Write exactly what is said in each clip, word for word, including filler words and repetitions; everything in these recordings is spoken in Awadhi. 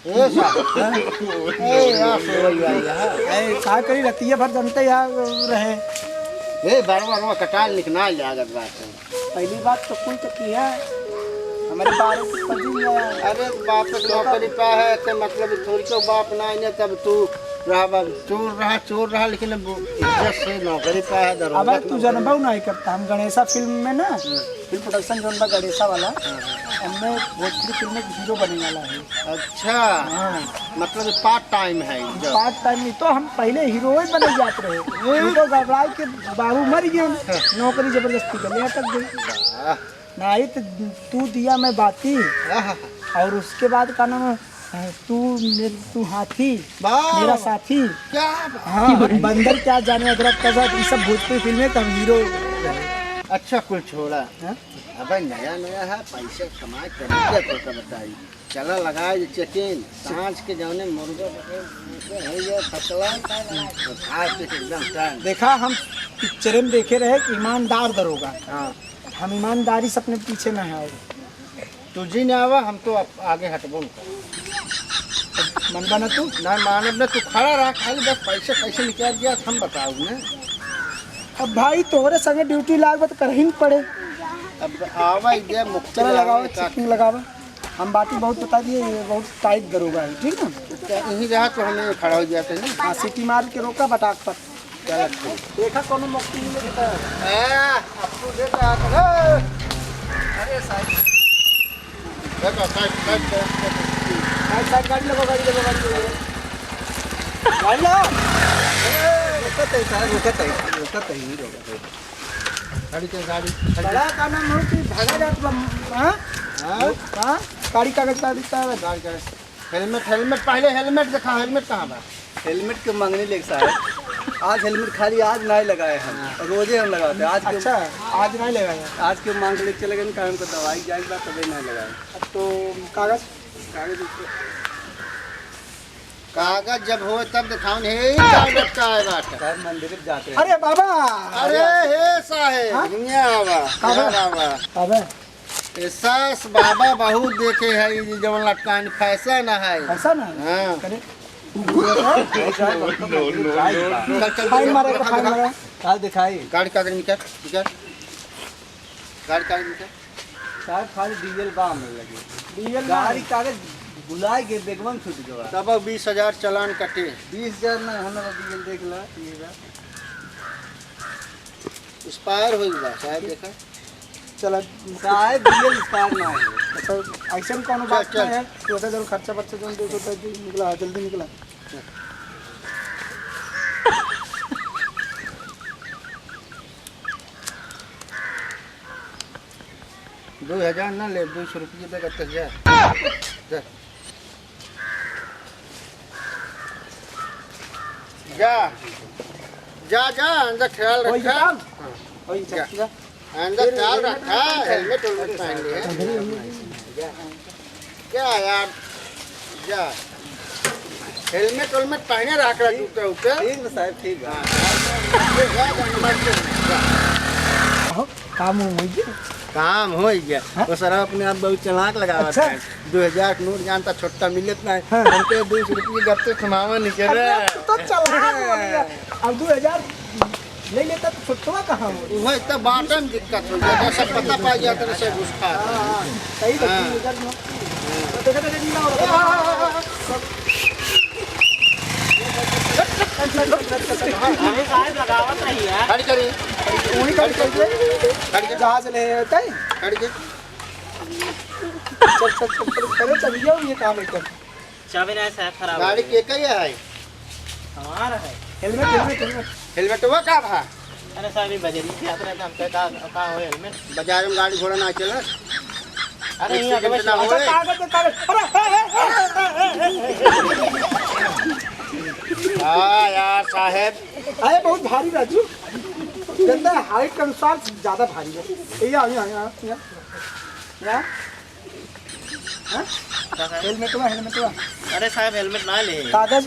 ए साहब, हाँ? ए, यार, सोई आई है। ए, का करी, रतिया भर जनते यहाँ रहे। ए, बरवा, बरवा, कटाल निकनाल लागत बाटे। पहली बात तो कुल तो किया, हमारे बारह की पड़ी है। अरे, बाप के नौकरी पा है, के मतलब थोड़ी को बाप ना आइने, तब तू रहा, चोर रहा, चोर रहा, लेकिन अब इज्जत से नौकरी पा है, दरोगा अब की तू नौकरी। जनबऊ ना करता, हम गणेशा फिल्म में ना, हाँ। फिल्म प्रोडक्शन जौन बा गणेशा वाला, हाँ, हाँ। हमने भोजपुरी फिल्म में हीरो बने वाला है। अच्छा, हाँ। मतलब ये पार्ट टाइम है ये जो। पार्ट टाइम नहीं तो हम पहले हीरो ही बने जात रहे। हम्म। ये तो घबराए के बाबू मर गए, हाँ। नौकरी जबरदस्ती कर ले अटक गई। वाह। नहीं तो तू दिया मैं बाती, हाँ, हाँ, हाँ। और उसके बाद का नाम है, तू मेर-, तू हाथी, वाह। मेरा साथी। क्या बात। हाँ, बंदर क्या जाने अदरक का साथ, ये सब भोजपुरी फिल्में तो हम हीरो। अच्छा, कुल छोड़ा। हाँ? अबे नया नया है, पैसा कमाए तरीका तो का बताई। चला लगाए जे चेकिन, सांझ के जौने मुर्गा पकड़े, उनके है ये फसला, तो खा के एकदम टन। देखा, हम पिक्चर में देखे रहे कि ईमानदार दरोगा। हाँ। हम ईमानदारी से अपने पीछे ना है। तू जी ना आवा, हम तो अब आगे हटबो न कर। मन बना तू? ना मानब ना, तू खड़ा रहा, खाली बस पैसा कैसे निकाल दिया, हम बताओ ना। अब भाई, तोहरे संगे ड्यूटी लाग बा, तो करही न पड़े। अब आवा, ये मुक्ति चला लगावा, आवा, चेकिंग लगावा। हम बात ही बहुत बता दिए, ये बहुत टाइट दरोगा है, ठीक ना? तो यहीं रहा तो हमें खड़ा हो जाते हैं। हाँ, सीटी मार के रोका बटाक पर। चला, ठीक। देखा, कोनो मुक्ति नहीं मिलता है। हाँ, अब तू देख रहा था। अरे, साइड। देखो, साइड, साइड, साइड, साइड। साइड, साइड, गाड़ी लगो, गाड़ी लगो, गाड़ी लगो। गाड़ी लगो। ए, रुकत है, साहब, रुकत है, रुकत है, नहीं रुकत है। गाड़ी के, गाड़ी, गाड़ी। बड़ा का नाम हो कि भागा जात बा, हाँ? हाँ? हाँ? गाड़ी कागज का दिखता है? गाड़ी का। हेलमेट, हेलमेट, पहले हेलमेट दिखा, हेलमेट कहाँ बा? हेलमेट के मांगने लेके साहब, आज हेलमेट खाली आज नाहीं लगाए हम, हाँ। और रोजे हम लगाते हैं। आज के अच्छा, आज नाहीं लगाए। आज के मांग के लेके चले गए, काम को दवाई जाए बा, तबे नाहीं लगाए। अब तो कागज? कागज ऊपर। कागज जब होए तब दिखाओ, नहीं कागज का है बात। साहब मंदिर जाते हैं। अरे बाबा! अरे हे साहेब, हाँ? दुनिया आवा, बाबा। यार आवा। बाबा। ए सास बाबा बहुत देखे है, ये जवन लटकान फैशन है। फैशन है? हाँ। करे। चल, चल, फाइन मारे, फाइन मारे। का दिखाई? गाड़ी कागज निकाल, निकाल। गाड़ी कागज निकाल। साहब, खाली डीजल बा हमरे लगे। डीजल ना गाड़ी है। कागज भुलाए के बेगवन छूट गवा। तब अब बीस हजार चालान कटे। बीस हजार ना, हमरा डीजल देख ला, ये बा। एक्सपायर हो गया, साहब, देखा। चला। साहब, डीजल एक्सपायर ना है। अच्छा, ऐसे में कौनो चल, बात चल। ना है, तो ऐसा जरूर खर्चा बर्चा जो दे दो, तो निकला, जल्दी निकला। दो हजार ना ले, दो सौ रुपये दे, कब तक जा? जा। जा, जा, जा, अंदर ख्याल वही रखा। काम? हाँ। वही जा। जा। अंदर फिर ख्याल हेलमेट रखा, वेलमेट हेलमेट वेलमेट पहन ले। जा। क्या यार, जा। हेलमेट वेलमेट पहने रहा करा, जूता उता। ठीक बा साहब, ठीक बा। हाँ, जा, जा, जा, जा, जा। काम हो गया? काम हो गया। हाँ? वो सारा अपने आप बहुत चालाक लगावत अच्छा। है। दो हजार के नोट जानता, छोटा मिलत ना है। हाँ। हमके दो सौ रुपये गप से थमावा नहीं करे। अरे, अब तो चालाक हो गया। अब दो हजार ले लेता तो छोटवा कहाँ हो? वही तो बाटे में दिक्कत हो जाता, सब पता पा जाता, सब घुस खा। हाँ, हाँ, सही बात, हाँ। दो हजार नोट। तो देखा, देखा, नहीं ना हो रहा। अरे साहब, लगावत रही यार। खड़ी करी। वही खड़ी कर दे। खड़ी कर। जहाज ले होता है। खड़ी कर। चल, चल, चल, चल, चल, चल, ये, ये काम है, चल। चाबी ना है साहब, खराब हो गाड़ी गई। के कहिया है? हमारा है। हेलमेट, हेलमेट, हेलमेट। हेलमेटवा का भा? अरे साहब, ये बजरी के हाथ रहता, हम कहता, का हो हेलमेट? बाजार में गाड़ी घोड़ा ना चला। अरे, ये एक्सीडेंट अगले ना होए। अच्छा, कागज, कागज। अरे, अरे, अरे, अरे, अरे। हाँ यार साहेब। अरे, बहुत भारी राजू। गंदा हाइट के अनुसार ज्यादा भारी है। ये आ, ये आ, ये आ, ये आ। ये आ। हाँ? का साहब? हेलमेटवा, हेलमेटवा। अरे साहब, हेलमेट ना ले। कागज?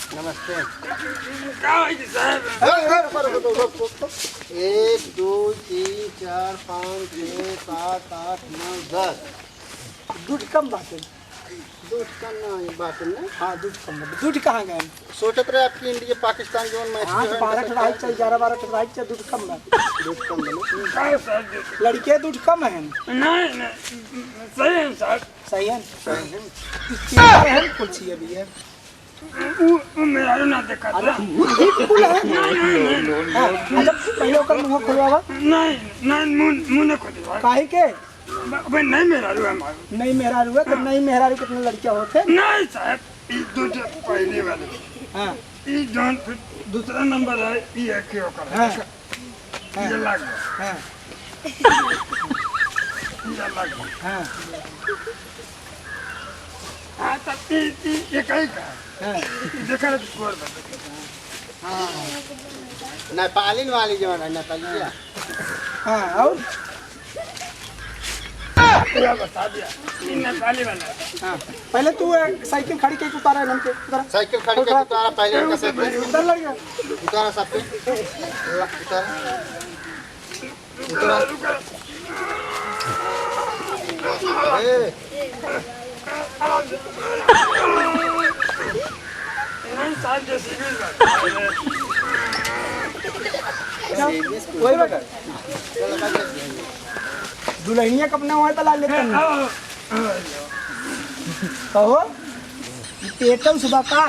नमस्ते। का होइ गै साहब? ए, ए, रुको, रुको, रुको, रुको, रुको। एक, दो, तीन, चार, पाँच, छः, सात, आठ, नौ, दस। दुइ ठे कम बाटे। दुइ ठे कम ना बाटे ना? हाँ, दुइ ठे कम बाटे। दुइ ठे कहाँ गए? सोचत रहे आपकी इंडिया पाकिस्तान जौन मैच हाँ, जो तो है, बारह ठे राइट चाहिए, ग्यारह बारह ठे राइट चाहिए, दुइ ठे कम बाटे। दुइ ठे कम बाटे। का साहब जी? लड़के दुइ ठे कम हैं। नहीं, नहीं, सही है साहब। सही है? सही है। कुल चाहिए भी है। उ, उ मेहरारू ना देखा था। अरे, बिल्कुल है। नहीं, नहीं, नहीं। हाँ, अच्छा, पहले ओकर मुंह खोलवावा। नहीं, नहीं, मुंह, मुंह ना खोलवा। काहे के? ब-, भाई, नहीं मेहरारू है हमार। नहीं मेहरारू है, तो हाँ। नहीं मेहरारू कितना लड़का होते? नहीं साहब, ई दो जो पहले वाले। हाँ। ई जौन फिर दूसरा नंबर है, ई एक ही ओकर है। हाँ। हाँ। ये लाग गया। हाँ। ये लाग गया। हाँ। हाँ, तो ई, ई, ये कहीं का? हाँ। देखा ना, गोर बन गया। हाँ। नेपालिन वाली जौन है, नेपालिया। हाँ, और? पूरा बता दिया। ई नेपाली वाला। हाँ, पहले तू, ए, साइकिल खड़ी करके उतारा इनके, उतारा। साइकिल खड़ी करके उतारा, पहले इनका साइकिल। उतार लड़का। उतारा सब पे। उतारा। उतारा। ए। नहीं, साहब, जे सीबीएस बा। वही बता। दुल्हनिया के अपने वहाँ तला लेते हैं। कहो, ई पेटल सुबह का?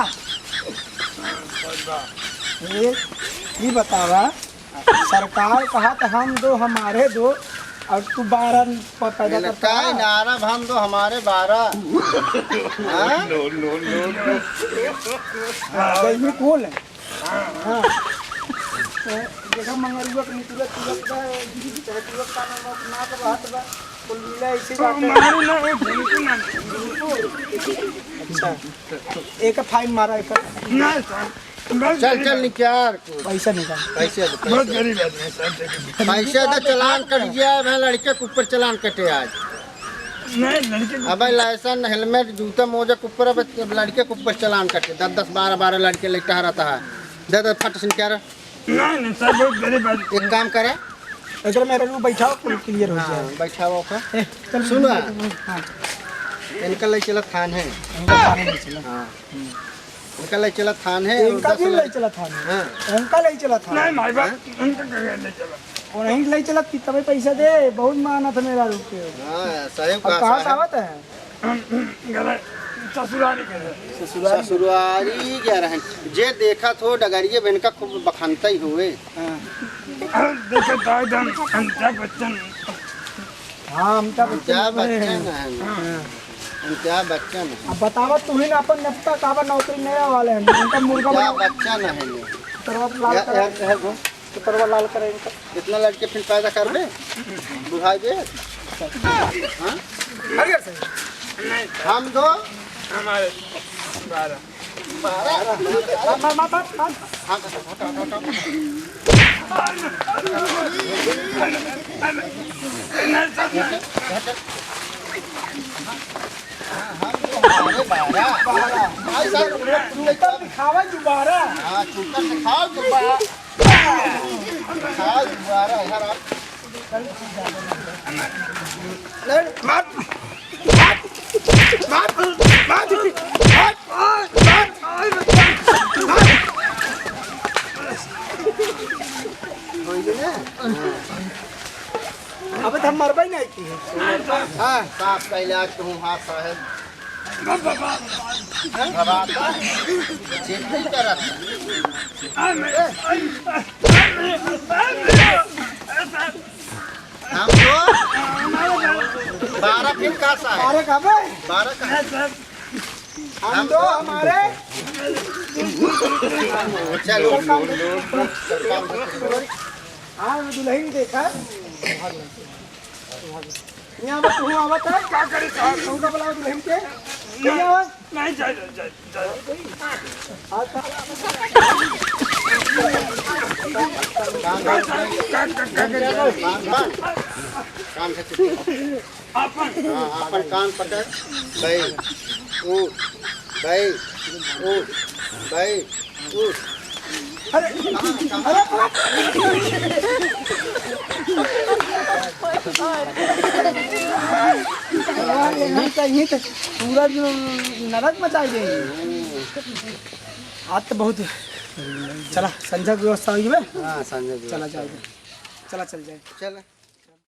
ए, ई बतावा, सरकार कहा तो हम दो, हमारे दो, और तू बारह प-, पैदा करता है। इनका नारा हम दो, हमारे बारह। हाँ? हाँ, गरमी कौन है? हाँ। तो देखा मंगरुआ के निकलत तुरत बा, चाहे तुरत का नाम बा, ना तो बात बा, कुल मिला ऐसे तो बात है। मंगरू ना हो, झुनकू ना। अच्छा, एक फाइन मारा, एक। ना, सर। चल, चल, निकाल। पैसा निकाल। पैसे दे, बहुत पैसे। गरीब आदमी है, साहब, देखिए। पैसे दे, चालान कट गया है, भाई, लड़के के ऊपर चालान कटे आज। नहीं, लड़के के अबे, लाइसेंस, हेलमेट, जूता, मोजा के ऊपर, अब लड़के के ऊपर चालान कटे। दस दस, बारह बारह लड़के लेटा रहता है। दे दे, फट से निकाल। नहीं, नहीं, सर, बहुत गरीब आदमी। एक काम करे। एकरा मेहरारू बैठाओ, कुल क्लियर हो हाँ, जाए। बैठाओ ओका। ए, चल, सुन ना। हाँ। इनका ले चला थान है। इनका थाने ले चला। हाँ। हम्म। इनका ले चला थान है, इनका उनका भी से ले ले चला थान है। हाँ। इनका ले चला थान नहीं, है। माई बाप, हाँ? इनका कहीं ले चला। और इनका ले चला, तबे पैसा दे, बहुत माना था मेहरारू के। हाँ, सही अब कहा कहाँ से साहब। आवत है? हम, हम, गए ससुरारी गए। ससुरारी? ससुरारी गया रहन। जे देखत हो डगरिये बेन का खूब बखानता ही हुए। हाँ। अरे देखो तो एकदम अमिताभ बच्चन। हाँ, अमिताभ बच्चन अमिताभ बने हैं। बच्चन है। हाँ। अमिताभ बच्चन है। अब बतावा तू ही ना अपन नेता काबर नौकरी नया वाले हैं। उनका मुर्गा अमिताभ बना बच्चन है ये। तरवा लाल यार, करा। यार, यार, वो तो परवा लाल करे इनका। कितना लड़के फिर पैदा कर दे? बुढ़ा जे? हाँ? हर घर से? हम दो? हमारे बारह। बारह? मार, मार, मार, मार, मार। हाँ, हट, हट, हट, हट, हट। हम दो हमारे बारह। बारह। भाई साहब, तुम एकदम दिखावा दोबारा। हाँ, चूकर दिखाओ दोबारा। आज दोबारा यार आप। मार, मार, मार, मार। कोई ना? अब तो हम मरबे नहीं की। हाँ, साफ कहले आज तुम हाथ साहेब। घबराता? चिंता करत। हम तो बारह फिर का साहेब? बारह का बे? बारह का? हम तो हमारे चलो। हाँ, दुल्हन देखा। यहाँ बस तू आवत है? का करी साहब? तुमका बुलाओ दुल्हन के। नहीं, यहाँ आवा। नहीं, जा, जा, जा, जा। हाँ, का-, का, का, का, का, का, का, का, कान से चुप। अपन। हाँ, अपन कान पकड़। बैठ, उठ, बैठ, उठ, बैठ। अरे, अरे, अरे। यहाँ तो, यहाँ तो पूरा जो नरक मचा देंगे। आज तो बहुत, चला, संझा की व्यवस्था हुई है। हाँ, संझा की चला व्यवस्था जाए। हुई। चला, चल जाए। चला।